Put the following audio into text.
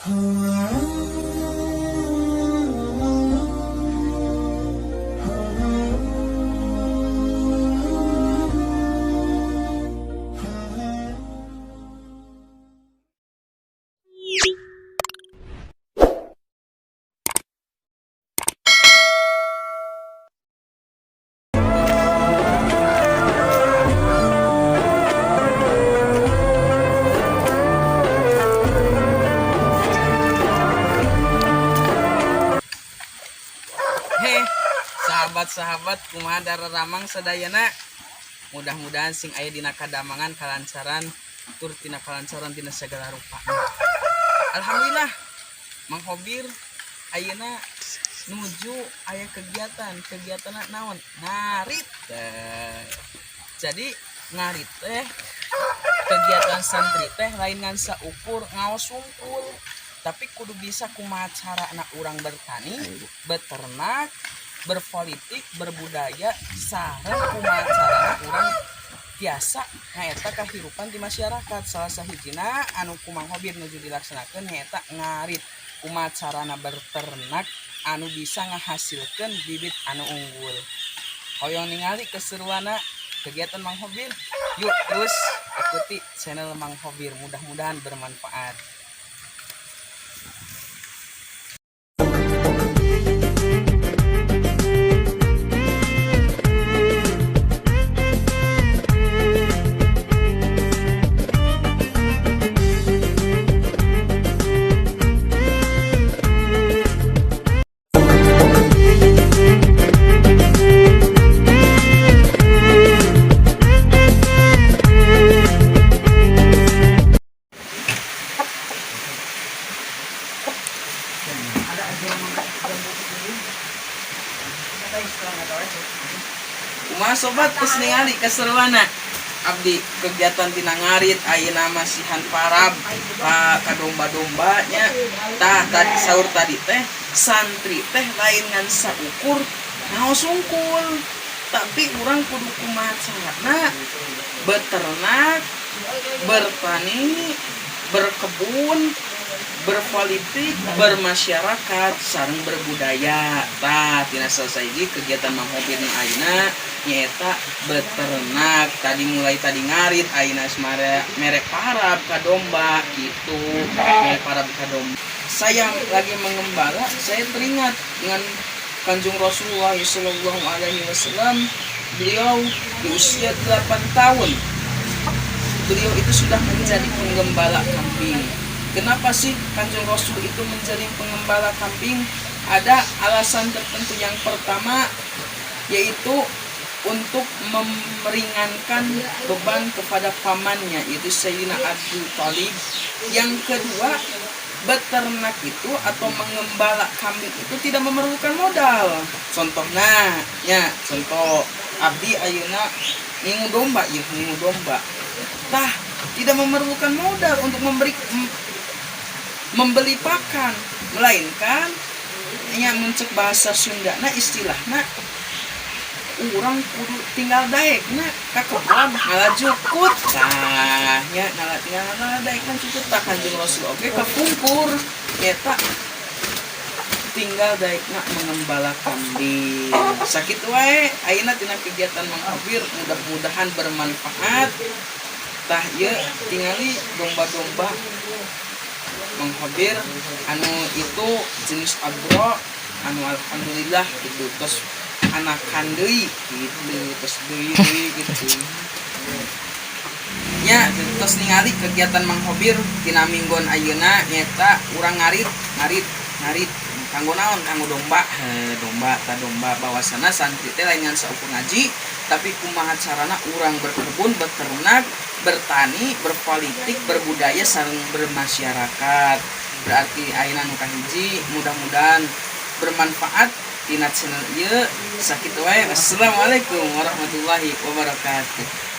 Heh, sahabat-sahabat, kumaha daramang sadayana? Mudah-mudahan sing aya dina kadamangan, kalancaran, tur tina kalancaran tina segala rupa. Alhamdulillah, Mang Hobir ayeuna nuju aya kegiatan. Kegiatan naon? Ngarit teh. Jadi ngarit teh kegiatan santri teh lain ngan saukur ngaos wungkul, tapi kudu bisa kumaha carana urang bertani, beternak, berpolitik, berbudaya, sareng kumaha carana urang biasa nyaeta kehidupan di masyarakat. Salah sahijina anu ku Mang Hobir nuju dilaksanakeun nyaeta ngarit, kumaha carana berternak anu bisa ngahasilkeun bibit anu unggul. Hoyong ningali keseruana kegiatan Mang Hobir? Yuk, terus ikuti channel Mang Hobir, mudah-mudahan bermanfaat. Ada jambu ini. Kumaha sobat, geus ningali keseruanna abdi kegiatan tina ngarit? Ayeuna masihan parab ka domba-domba nya. Tah, tadi saur tadi teh, santri teh lain ngan saukur ngaos wungkul, tapi urang kudu kumaha carana beternak, bertani, berkebun, berpolitik, bermasyarakat, sareng berbudaya. Tah, tina selesai kegiatan Mang Hobir nu ayeuna nyaeta beternak. Tadi mulai tadi ngarit, ayeuna mere mere parab ka domba gitu, mere parab ka domba. Saya lagi mengembala, saya teringat dengan Kanjeng Rasulullah Shallallahu Alaihi Wasallam. Beliau di usia 8 tahun, beliau itu sudah menjadi penggembala kambing. Kenapa sih Kanjeng Rasul itu menjadi pengembala kambing? Ada alasan tertentu. Yang pertama yaitu untuk meringankan beban kepada pamannya, yaitu Sayyidina Abdul Thalib. Yang kedua, beternak itu atau mengembala kambing itu tidak memerlukan modal. Contohnya, ya, contoh abdi ayeuna ngingu domba, ya, ngingu domba. Tah, tidak memerlukan modal untuk membeli pakan, melainkan nya mun cek bahasa Sunda nah istilahna urang kudu tinggal daek na ka kebon ngala jukut. Tah nya, ngala tinggal ngala daek na jukut. Tah, Kanjeng Rasul oge kapungkur nyata tinggal daekna mengembala kambing. Sakitu wae ayeuna tina kegiatan Mang Hobir, mudah-mudahan bermanfaat. Tah, ieu tingali domba-domba Mang Hobir anu itu jenis agro anu alhamdulillah gitu, terus anakan deui gitu, terus deui deui gitu nya. Terus ningali kegiatan Mang Hobir tina minggon ayeuna nyaeta urang ngarit, ngarit, ngarit kanggo naon? Kanggo domba. He, domba ta, domba. Bahwasana santri teh lain ngan saukur ngaji, tapi kumaha carana urang berkebun, beternak, bertani, berpolitik, berbudaya, sareng bermasyarakat. Berarti ayeuna nu kahiji, mudah-mudahan bermanfaat tina channel ieu. Sakitu wae, wassalamualaikum warahmatullahi wabarakatuh.